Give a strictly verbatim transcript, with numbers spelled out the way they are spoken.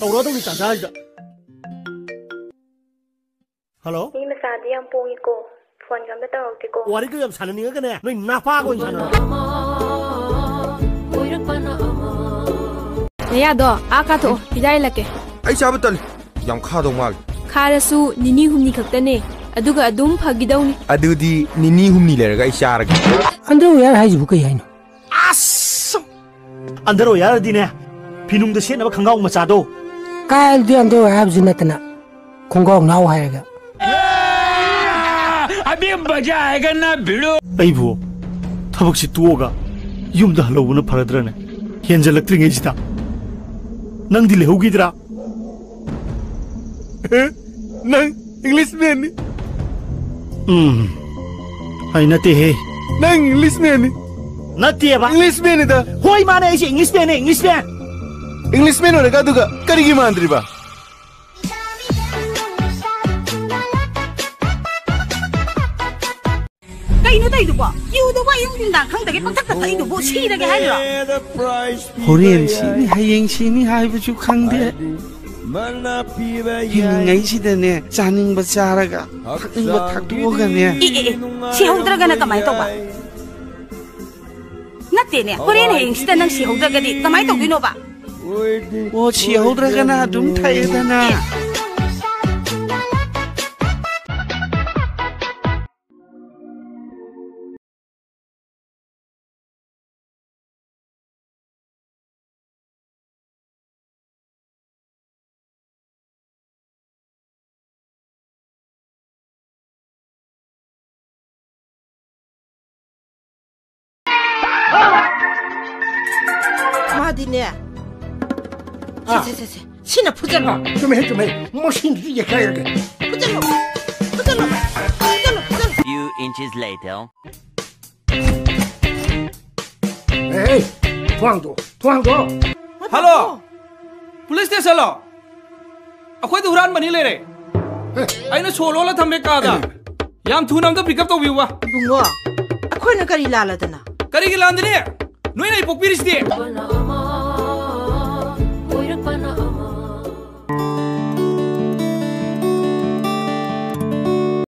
ꯇꯧꯔꯗꯧꯅꯤ ꯇꯥꯟꯖꯥꯁꯤꯗ꯫ Hello? ꯃꯤ ꯃꯆꯥꯗꯤ ꯌꯥꯝ ꯄꯣꯡꯉꯤꯀꯣ꯫ ꯐꯣꯟꯒ ꯑꯝꯇ ꯇꯧꯔꯛꯇꯦꯀꯣ꯫ ꯋꯥꯔꯤꯒ ꯌꯥꯝ ꯁꯥꯟꯅꯅꯤꯡꯉꯒꯅꯦ, ꯅꯣꯏ ꯅꯄꯥꯒ ꯑꯣꯏꯅ ꯁꯥꯟꯅꯔꯣ꯫ ꯅꯌꯥꯗꯣ ꯑꯥ ꯀꯥꯊꯣꯛꯑꯣ, ꯍꯤꯗꯥꯛ ꯏꯜꯂꯛꯀꯦ꯫ ꯑꯩ ꯆꯥꯕ ꯇꯜꯂꯤ꯫ ꯌꯥꯝ ꯈꯥꯗꯧ ꯃꯥꯜꯂꯤ꯫ ꯈꯥꯔꯁꯨ ꯅꯤꯅꯤ ꯍꯨꯝꯅꯤ ꯈꯛꯇꯅꯦ, ꯑꯗꯨꯒ ꯑꯗꯨꯝ ꯐꯈꯤꯗꯧꯅꯤ꯫ ꯑꯗꯨꯗꯤ ꯅꯤꯅꯤ ꯍꯨꯝꯅꯤ ꯂꯩꯔꯒ ꯑꯩ ꯆꯥꯔꯒꯦ꯫ ꯑꯟꯗꯔꯋꯦꯌꯔ ꯍꯥꯏꯁꯤꯕꯨ ꯀꯩ ꯍꯥꯏꯅꯣ? ꯑꯁ! ꯑꯟꯗꯔꯋꯦꯌꯔꯗꯤꯅꯦ, ꯐꯤꯅꯨꯡꯗ ꯁꯦꯠꯅꯕ ꯈꯪꯒꯥꯎ ꯃꯆꯥꯗꯣ꯫ ꯀꯥꯏꯗꯤ ꯑꯟꯗꯔꯋꯦꯌꯔ ꯍꯥꯏꯕꯁꯨ ꯅꯠꯇꯅ ꯈꯣꯡꯒ꯭ꯔꯥꯎ ꯅꯥꯎ ꯍꯥꯏꯔꯒ꯫ ꯑꯩꯕꯨ ꯊꯕꯛꯁꯤ ꯇꯣꯛꯑꯒ ꯌꯨꯝꯗ ꯍꯜꯍꯧꯕꯅ ꯐꯔꯗ꯭ꯔꯅꯦ? ꯍꯦꯟꯖꯜꯂꯛꯇ꯭ꯔꯤꯉꯩꯁꯤꯗ ꯅꯪꯗꯤ ꯂꯩꯍꯧꯈꯤꯗ꯭ꯔꯥ? ꯅꯪ ꯏꯪꯂꯤꯁꯃꯦꯟꯅꯤ꯫ ꯎꯝ, ꯑꯩ ꯅꯠꯇꯦꯍꯦ꯫ ꯅꯪ ꯏꯪꯂꯤꯁꯃꯦꯟꯅꯤ꯫ ꯅꯠꯇꯦꯕ꯫ ꯏꯪꯂꯤꯁꯃꯦꯟꯅꯤꯗ꯫ ꯍꯣꯏ, ꯃꯥꯅꯦ, ꯑꯩꯁꯦ ꯏꯪꯂꯤꯁꯃꯦꯟꯅꯦ, ꯏꯪꯂꯤꯁꯃꯦꯟ꯫ ꯏꯪꯂꯤꯁꯃꯦꯟ ꯑꯣꯏꯔꯒ ꯑꯗꯨꯒ ꯀꯔꯤꯒꯤ ꯃꯥꯟꯗ꯭ꯔꯤꯕ? ꯀꯩꯅꯣ ꯇꯧꯔꯤꯗꯨꯕꯣ? ꯌꯨꯗꯨꯕꯨ ꯑꯌꯨꯛ ꯅꯨꯡꯗꯥꯡ ꯈꯪꯗꯒꯩ ꯄꯪꯊꯛꯇ ꯊꯛꯏꯗꯨꯕꯨ ꯁꯤꯔꯒꯦ ꯍꯥꯏꯔꯤꯔꯣ? ꯍꯣꯔꯦꯟ ꯁꯤꯅꯤ, ꯍꯌꯦꯡ ꯁꯤꯅꯤ ꯍꯥꯏꯕꯁꯨ ꯈꯪꯗꯦ꯫ ꯍꯤꯡꯉꯤꯉꯩꯁꯤꯗꯅꯦ, ꯆꯥꯅꯤꯡꯕ ꯆꯥꯔꯒ, ꯊꯛꯅꯤꯡꯕ ꯊꯛꯇꯣꯛꯑꯒꯅꯦ꯫ ꯑꯦ, ꯑꯦ, ꯑꯦ, ꯁꯤꯍꯧꯗ꯭ꯔꯒꯅ ꯀꯃꯥꯏꯅ ꯇꯧꯕ? ꯅꯠꯇꯦꯅꯦ, ꯍꯣꯔꯦꯟ ꯍꯌꯦꯡꯁꯤꯗ ꯅꯪ ꯁꯤꯍꯧꯗ꯭ꯔꯒꯗꯤ ꯀꯃꯥꯏꯅ ꯇꯧꯗꯣꯏꯅꯣꯕ? ꯑꯣ, ꯁꯤꯍꯧꯗ꯭ꯔꯒꯅ ꯑꯗꯨꯝ ꯊꯛꯑꯦꯗꯅ꯫ ꯃꯥꯗꯤꯅꯦ꯫ ꯁꯦ, ꯑꯥ꯫ ꯁꯦ, ꯁꯦ, ꯁꯦ꯫ ꯁꯤꯅ ꯐꯨꯖꯜꯂꯣ꯫ ꯑꯥ, ꯆꯨꯝꯃꯦ, ꯆꯨꯝꯃꯦ꯫ ꯃꯁꯤꯡꯗꯨꯗꯤ ꯌꯦꯛꯈꯥꯏꯔꯒꯦ꯫ ꯐꯨꯖꯜꯂꯣ꯫ ꯐꯨꯖꯜꯂꯣ꯫ ꯐꯨꯖꯜꯂꯣ, ꯐꯨꯖꯜꯂꯣ꯫ Few inches later. ꯑꯦ, ꯊꯣꯡꯗꯣ, ꯊꯣꯡꯗꯣ꯫ ꯍꯜꯂꯣ꯫ ꯄꯨꯂꯤꯁ ꯁ꯭ꯇꯦꯁꯟꯂꯣ? ꯑꯩꯈꯣꯏꯗ ꯍꯨꯔꯥꯟꯕ ꯑꯅꯤ ꯂꯩꯔꯦ꯫ ꯑꯦ꯫ ꯑꯩꯅ ꯁꯣ ꯂꯣꯜꯂ ꯊꯝꯃꯦ ꯀꯥꯗ꯫ ꯑꯦ꯫ ꯌꯥꯝ ꯊꯨꯅ ꯑꯝꯇ ꯄꯤꯛ ꯑꯞ ꯇꯧꯕꯤꯌꯨꯕ꯫ ꯏꯕꯨꯡꯉꯣ, ꯑꯩꯈꯣꯏꯅ ꯀꯔꯤ ꯂꯥꯜꯂꯗꯅ? ꯀꯔꯤꯒꯤ ꯂꯥꯟꯗꯅꯤ? ꯅꯣꯏꯅ ꯑꯩ ꯄꯣꯛꯄꯤꯔꯤꯁꯤꯗꯤ꯫